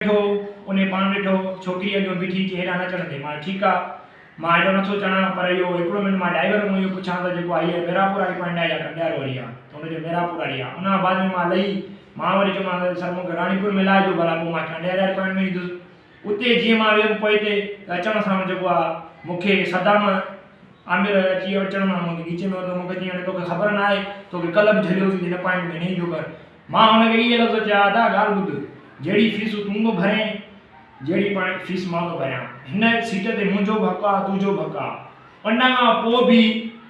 ويٺو، انهي پاڻ ڏٺو، ڇوڪري اڳيون بيٺي چي هيڏانهن نه چڙهندين، مان ٺيڪ آ، مان هيڏو نٿو چڙهان، پر اهو هڪڙو منٽ مان ڊائيور کان اهو پڇان ته جيڪو آ هيء ميراپور واري پوائنٽ آهي يا ڪنڊيارو واري آ، ته هن چيو ميراپور واري آ، ان کان بعد ۾ مان لهي، مان وري چيومانس سر مون کي راڻيپور ۾ لاهجو ڀلا پوء مان ڪنڊياري واري پوائنٽ ۾ ايندس، اتي جيئن مان ويم پوئتي ته اچڻ سان جيڪو آ مون کي صدام عامر اچي اچڻ سان مون کي ڳچي ۾ ورتو، مون کي چيائين اڙي توکي خبر ناهي، توکي ڪلهه به جهليوسين ته هن پوائنٽ ۾ نه ايندو ڪر، مان هن کي اهي لفظ چيا، ادا ڳالهه ٻڌ، جهڙي فيس تون ٿو ڀرين، جهڙي پاڻ فيس مان ٿو ڀريان، هن سيٽ تي منهنجو به حق آ، تنهنجو به حق آ. ان کان پوء به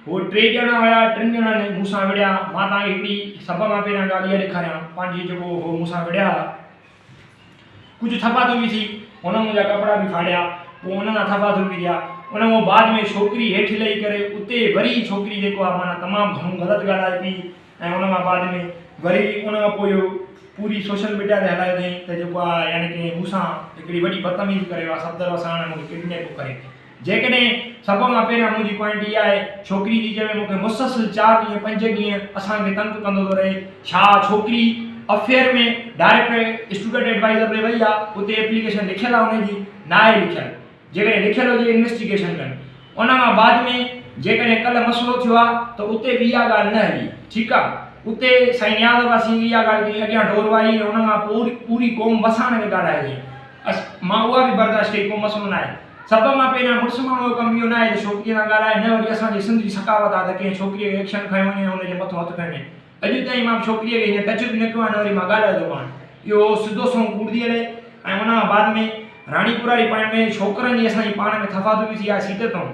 هو ٽي ڄڻا هيا، ٽن ڄڻن مون سان وڙهيا. مان توهان کي هڪڙي سڀ کان پهريان ڳالهه اها ڏيکاريان، پنهنجي جيڪو هو مون سان وڙهيا، ڪجهه ٿڦا ٿڦي ٿي، هن منهنجا ڪپڙا به ڦاڙيا، پوء ان سان ٿڦا ٿڦي ٿيا، ان کان بعد ۾ ڇوڪري هيٺ لهي ڪري اتي وري ڇوڪري جيڪو آ معنيٰ تمام گهڻو غلط ڳالهائي پئي، ۽ ان کان بعد ۾ وري ان کان پوء اهو پوري سوشل ميڊيا تي هلايو اٿئين ته جيڪو آهي يعني ڪي مون سان هڪڙي وڏي بدتميزي ڪري ويو آهي صفدر وساڻ ۽ مون کي ڪڊنيپ ڪري جيڪڏهن سڀ کان پهريان منهنجي پوائنٽ اها آهي ڇوڪري ٿي چوي مون کي مسلسل چار ڏينهن پنج ڏينهن اسان کي تنگ ڪندو ٿو رهي ڇا ڇوڪري افيئر ۾ ڊائريڪٽ اسٽوڊنٽ ايڊوائزر ڏي وئي آهي اتي ايپليڪيشن لکيل آهي ان جي ناهي لکيل جيڪڏهن لکيل هجي انويسٽيگيشن ڪن ان کان بعد ۾ جيڪڏهن ڪلهه مسئلو ٿيو آ ته اتي به اها ڳالهه نه هلي ٺيڪ آ اتي سائين نياز عباسي اها ڳالهه ڪئي اڳيان ڍور واري ۽ ان کان پوء پوري قوم وساڻ کي ڳالهايو اٿئي اس مان اها به برداشت ڪئي ڪو مسئلو ناهي سڀ کان پهريان مڙس ماڻهو جو ڪم اهو ناهي ته ڇوڪريء سان ڳالهائي نه وري اسان جي سنڌ جي ثقافت آ ته ڪنهن ڇوڪريء کي ايڪشن کنيو وڃي ۽ ان جي مٿو هٿ کنيو وڃي اڄ تائين مان به ڇوڪريء کي هيئن ٽچ به نه ڪيو آهي نه وري مان ڳالهايو ٿو پاڻ. اهو سڌو سنئون ڪوڙ ٿي هلي ۽ ان کان بعد ۾ راڻيپور واري پوائنٽ ۾ ڇوڪرن جي اسان جي پاڻ ۾ ٿڦاٿڦي ٿي آهي سيٽ تان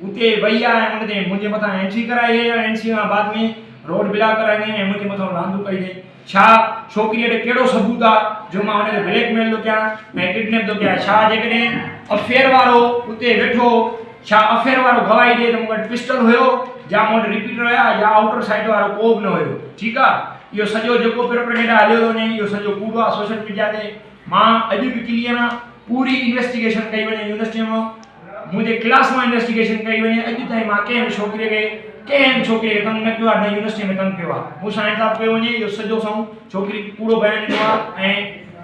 اتي وئي آهي ۽ ان تي منهنجي مٿان اين سي ڪرائي وئي آهي اين سي کان بعد ۾ روڊ بلاڪ ڪرائي اٿئين ۽ منهنجي مٿان لاندو ڪئي اٿئين. ڇا ڇوڪريء وٽ ڪهڙو ثبوت آهي جو مان ان کي بليڪ ميل ٿو ڪيان ۽ ڪڊنيپ ٿو ڪيان؟ ڇا جيڪڏهن افيئر وارو اتي ويٺو هو، ڇا افيئر وارو گواهي ڏئي ته مون وٽ پسٽل هيو يا مون وٽ رپيٽر هيا يا آئوٽر سائيٽ وارو ڪو به نه هيو؟ ٺيڪ آ اهو سڄو جيڪو پروپيگنڊا هليو ٿو وڃي اهو سڄو ڪوڙ آ سوشل ميڊيا تي مان اڄ به ڪليئر آ پوري انويسٽيگيشن ڪئي وڃي يونيورسٽي مان منهنجي ڪلاس مان انويسٽيگيشن ڪئي وڃي اڄ تائين مان ڪنهن به ڇوڪري کي ڪنهن به ڇوڪري کي تنگ نه ڪيو آهي نه يونيورسٽي ۾ تنگ ڪيو آهي مون سان انصاف ڪيو وڃي اهو سڄو سنئون ڇوڪري ڪوڙو بيان ڏنو آهي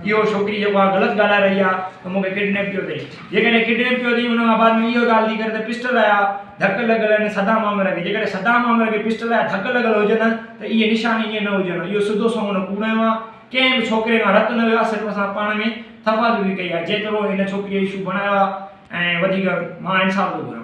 ۽ اهو ڇوڪري جيڪو آهي غلط ڳالهائي رهي آهي ته مون کي ڪڊنيپ ڪيو اٿئي جيڪڏهن ڪڊنيپ ڪيو اٿئي ان کان بعد ۾ اهو ڳالهه ٿي ڪري ته پسٽل آيا ڌڪ لڳل آهن صدام عامر کي جيڪڏهن صدام عامر کي پسٽل آيا ڌڪ لڳل هجن ته اهي نشان ائين نه هجن اهو سڌو سنئون هن ڪوڙ هنيو آهي ڪنهن به ڇوڪري کان رت نه ويو آهي صرف اسان پاڻ ۾ ٿڦا ٿڦي ڪئي آهي جيترو هن ڇوڪري اشو بڻايو آهي ۽ وڌيڪ مان انصاف ٿو گهران.